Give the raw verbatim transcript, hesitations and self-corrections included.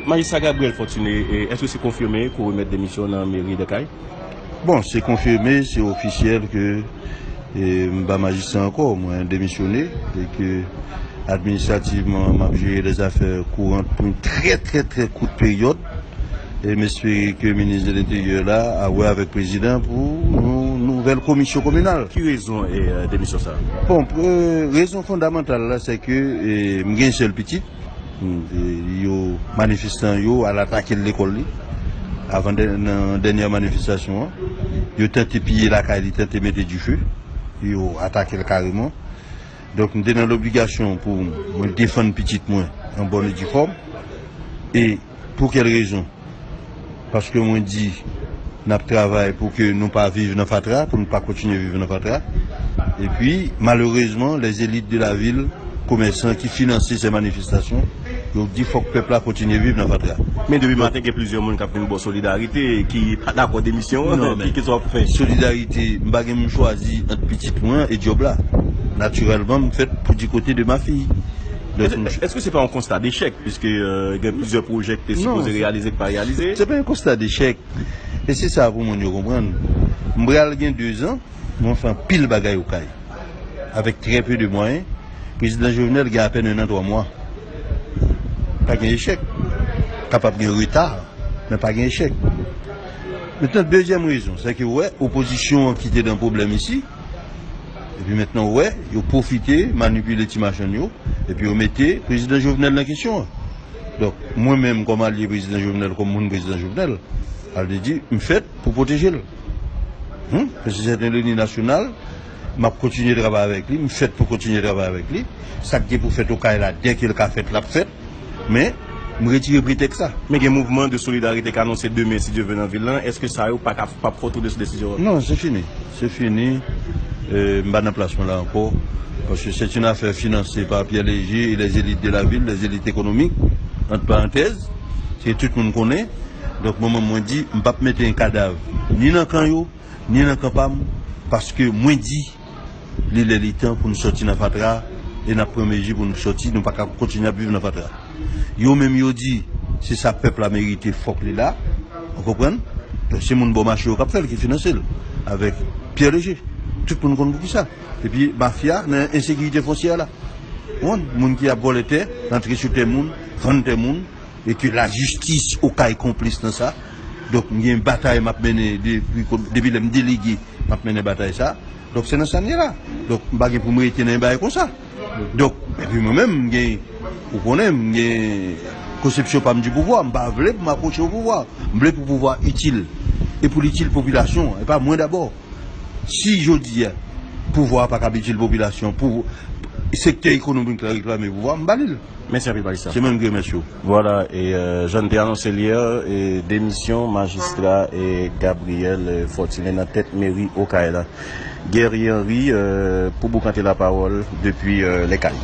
Majistra Gabriel Fortuné, e, èske se konfime ke w remèt demisyon nan meri Lèkay? Bon, se konfime, se ofisyèl ke, e, m pa majistra ankò, mwen demisyone, e ke administrativman, m ap jere lèzafè kourant pou yon trè, trè, trè kout peryòd. E m espere ke minis de lenteryè la a wè avèk prezidan pou yon nouvèl komisyon kominal. Ki rezon, e, demisyon sa a? Bon, pou, e, rezon fondamantal la, se ke, e, m gen sèl pitit. Mm, e, yo, manifestan yo al atake l lekòl li. Avan dè-, nan dènyè manifestasyon an, yo tante piye lakay li, tante mete dife. Yo atake l kareman. Donk, m te nan lobligasyon pou mwen defann pitit mwen an bòn e di fòm. E pou kèl rezon? Paske mwen di, n ap travay pou ke nou pa viv nan fatra, pou nou pa kontinye viv nan fatra. Epi, malerezman, les élites de la ville, komèsan ki finanse se manifestasyon, yo di fòk pèp la kontinye viv nan fatra. Men depi maten, gen plizyè moun k ap vin ba w solidarite, ki pa dakò demisyon an, ki, kisa w ap fè? Solidarite, m pa gen, m chwazi ant pitit mwen e djòb la. Natirèlman, m fèt pou di kote de ma fille. Donk, m ch- Èske se pa yon konsta dechèk, piske, e, gen plizyè pwojè ki te sipoze reyalize, ki pa reyalize? Se pa yon konsta dechèk. E se sa pou moun yo konprann. M pral gen dezan, mwen fè anpil bagay Okay. Avèk trè pe de mwayen, prezidan Jovenel gen apèn en an twa mwa. Pa gen echèk. Kapab gen reta, men pa gen echèk. Mentnan, dezyèm rezon, se ke w wè opozisyon an ki te nan pwoblèm isi, epi mentnan w wè, yo pwofite manipile ti machann yo, epi yo mete prezidan Jovenel nan kesyon an. Donk, mwen menm kòm alye prezidan Jovenel, kòm moun prezidan Jovenel, sa vle di, m fèt pou pwoteje l. Hmm? Paske se yon leni nasyonal, m ap kontinye travay avèk li, m fèt pou kontinye travay avèk li. Sa k gen pou fèt Okay la, dèke l ka fèt, l ap fèt. Men, m retire pretèks sa. Men gen mouvman de solidarite k anonse demen, si Dye vle, nan vil lan. Èske sa yo pa ka, p ap fè w tonbe sou desizyon an? Non, se fini. Se fini. E, m pa nan plas mwen la ankò. Parce que c'est une affaire financée par Pierre Léger et les élites de la ville, les élites économiques, entre parenthèses, ke tout moun konnen. Donk, mwen menm, mwen di, m p ap mete yon kadav ni nan kan yo, ni nan kan pa m, paske mwen di, li lè li tan pou n sòti nan fatra, e n ap pran mezi pou n sòti, nou pa ka kontinye ap viv nan fatra. Yo menm yo di, se sa pèp la merite, fòk li la, ou konprann? Donk, se moun bò mache yo k ap fè l, ki finanse l, avèk Pierre Léger. Tout moun konn poukisa. Epi mafya nan ensekirite fonsyè la. Ou konprann? Moun ki ap vòlè tè, rantre sou tè moun, vann tè moun, e ke lajistis Okay konplis nan sa. Donk, m gen batay m ap mennen depi, depi lè m delege, m ap mennen batay sa. Donk, se nan sa n ye la. Donk, m pa gen pou m rete nan yon bagay konsa. Donk, epi mwen menm, m gen, ou konnen, m gen konsepsyon pa m di pouvwa. M pa vle pou m apwoche o pouvwa. M vle pou pouvwa itil. E pou l itil popilasyon an, e pa mwen dabò. Si jodi a, pouvwa a pa kab itil popilasyon, pou sektè ekonomik la reklame pouvwa, m ba li l. Mèsi anpil, Majistra. Se mwen ki remèsye w. Vwala, e, e, jan n te anonse l yè, e, demisyon majistra, e, Gabriel, e, Fortuné nan tèt meri Okay la. Guerrier Henry, e, pou boukante lapawòl depi, e, Lèkay.